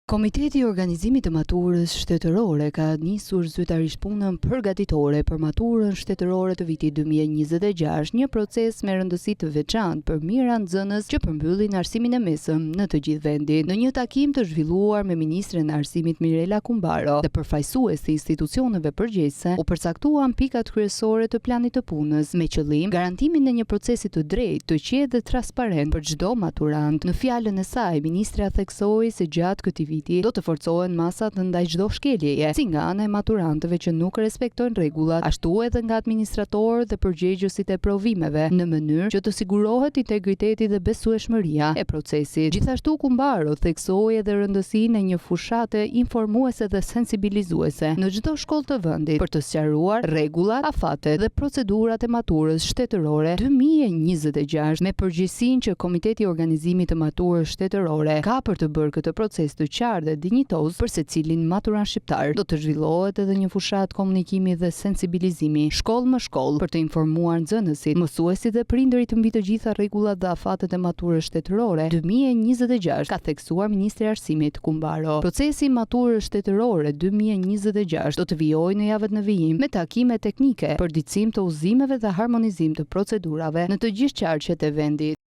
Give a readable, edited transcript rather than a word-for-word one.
Komiteti i Organizimit të Maturës Shtetërore ka nisur zyrtarisht punën përgatitore për maturën shtetërore të vitit 2026, një proces me rëndësi të veçantë për mijëra nxënës që përmbyllin arsimin e mesëm në të gjithë vendin. Në një takim të zhvilluar me ministren e Arsimit Mirela Kumbaro dhe përfaqësues të institucioneve përgjegjëse, u përcaktuan pikat kryesore të planit të punës, me qëllim garantimin e një procesi të drejtë, të qetë dhe transparent për çdo maturant. Në fjalën e saj, ministrja theksoi se gjatë këtij viti do të forcohen masat ndaj çdo shkeljeje, si nga ana e maturantëve që nuk respektojnë rregullat, ashtu edhe nga administratorët dhe përgjegjësit e provimeve, në mënyrë që të sigurohet integriteti dhe besueshmëria e procesit. Gjithashtu, Kumbaro theksoi edhe rëndësinë e një fushate informuese dhe sensibilizuese në çdo shkollë të vendit për të sqaruar rregullat, afatet dhe procedurat e maturës shtetërore 2026, me përgjegjësinë që Komiteti i Organizimit të Maturës Shtetërore ka për të bërë këtë proces të qartë dhe dinjitoz për secilin maturant shqiptar. Do të zhvillohet edhe një fushatë komunikimi dhe sensibilizimi, shkollë më shkollë, për të informuar nxënësit, mësuesit dhe prindërit mbi të gjitha rregullat dhe afatet e maturës shtetërore 2026, ka theksuar ministrja e Arsimit, Kumbaro. Procesi i maturës shtetërore 2026 do të vijojë në javët në vijim me takime teknike, përditësim të udhëzimeve dhe harmonizim të procedurave në të gjithë qarqet e vendit.